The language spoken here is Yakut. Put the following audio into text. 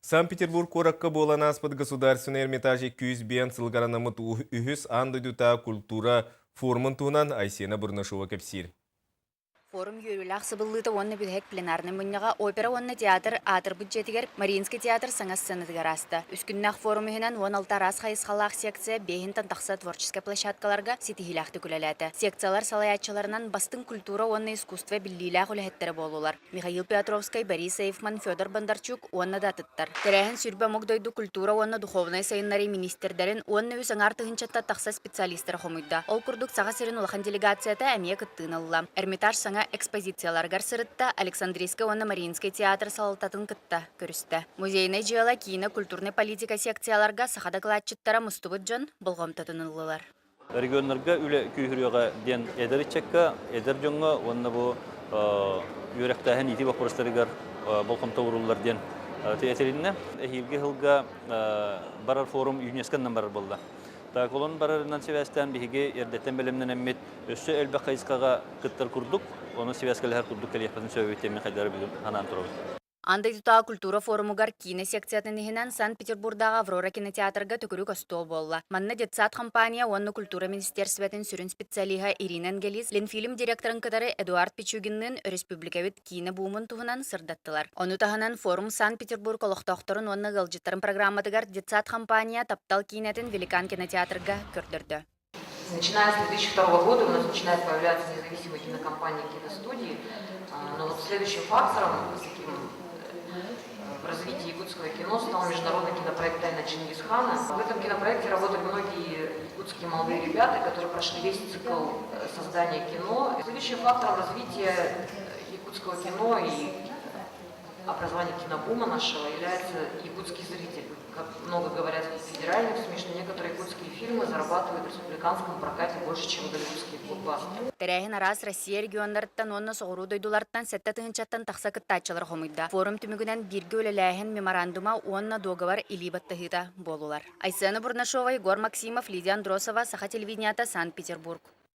Санкт-Петербург куоракка буолан ааспыт Государственный Эрмитаж 205 сылыгар анаммыт үһүс аан дойдутааҕы культура форумун туһунан Айсена Бурнашова кэпсиир. Форум үөрүүлээх сабыллыыта уонна бүтэһик пленарнай мунньаҕа опера уонна театр аатырбыт дьиэтигэр Мариинский театр саҥа сценатыгар ааста. Үс күннээх форум иһинэн 16 араас хайысхалаах секция биэһинтэн тахса творческай площадкаларга ситиһиилээхтик үлэлээтэ. Секциялар салайааччыларынан бастыҥ культура уонна искусство биллиилээх үлэһиттэрэ буоллулар. Михаил Петровскай, Борис Эйфман, Федор Бондарчук уонна да атыттар. Тэрээһин сүүрбэ омук дойду культура уонна духовнай сайыннарыы миниистирдэрин уонна үс аҥаар тыһыынчаттан тахса специалистары хомуйда. Ол курдук Саха сирин улахан делегацията эмиэ кыттыыны ылла. Эрмитаж саҥа экспозицияларыгар сырытта, Александрийскай уонна Мариинскай театр салалтатын кытта көрүстэ. Музейнай дьыала, киинэ, культурнай политика секцияларга саха дакылаатчыттара мустубут дьон болҕомтотун ыллылар. Регионнарга үлэ күүһүрүөҕэ диэн эдэр ыччакка, эдэр дьоҥҥо уонна бу үөрэхтээһин иитии боппуруостарыгар болҕомто ууруллар диэн этилиннэ. Эһиилги сылга барар форум ЮНЕСКО-нан барар буолла. Так олон барарынан сибээстээн биһиги эрдэттэн бэлэмнэнэммит өссө элбэх хайысхаҕа кыттар курдук, ону сибээскэлэһэр курдук кэлиэхпитин сөбүт диэн мин хайдары бүгүн анаан турабын. Аан дойдутааҕы культура форумугар киинэ секциятын иһинэн Санкт-Петербурдааҕы «Аврора» кинотеатрга төгүрүк остуол буолла. Манна детсад компания уонна культура министиэрсибэтин сүрүн специалиһа Ирина Ангелис Ленфильм директорын кытары Эдуард Пичугинныын өрөспүүбүлүкэбит киинэ буумун туһунан сырдаттылар. Ону таһынан форум Санкт-Петербург олохтоохторун уонна ыалдьыттарын программатыгар детсад компания «Таптал» киинэтин Великан кинотеатрга көрдөрдө. Начиная с 2002 года у нас начинает появляться независимые кинокомпании, киностудии. Но вот следующим фактором таким в развитии якутского кино стал международный кинопроект «Тайна Чингисхана». В этом кинопроекте работали многие якутские молодые ребята, которые прошли весь цикл создания кино. Следующим фактором развития якутского кино и образования кинобума нашего является якутский зритель. Как много говорят в федеральных СМИ, что некоторые якутские фильмы зарабатывают в республиканском прокате больше, чем голливудские блокбастеры. Тэрээһин араас Россия регионнарыттан уонна соҕуруу дойдулартан 7 тыһыынчаттан тахса кыттааччылар хомуйда. Форум түмүгүнэн бииргэ үлэлээһин меморандума уонна дуогабар илии баттаһыыта буоллулар. Айсена Бурнашова, Егор Максимов, Лидия Андросова, Саха телевидениета, Санкт-Петербург.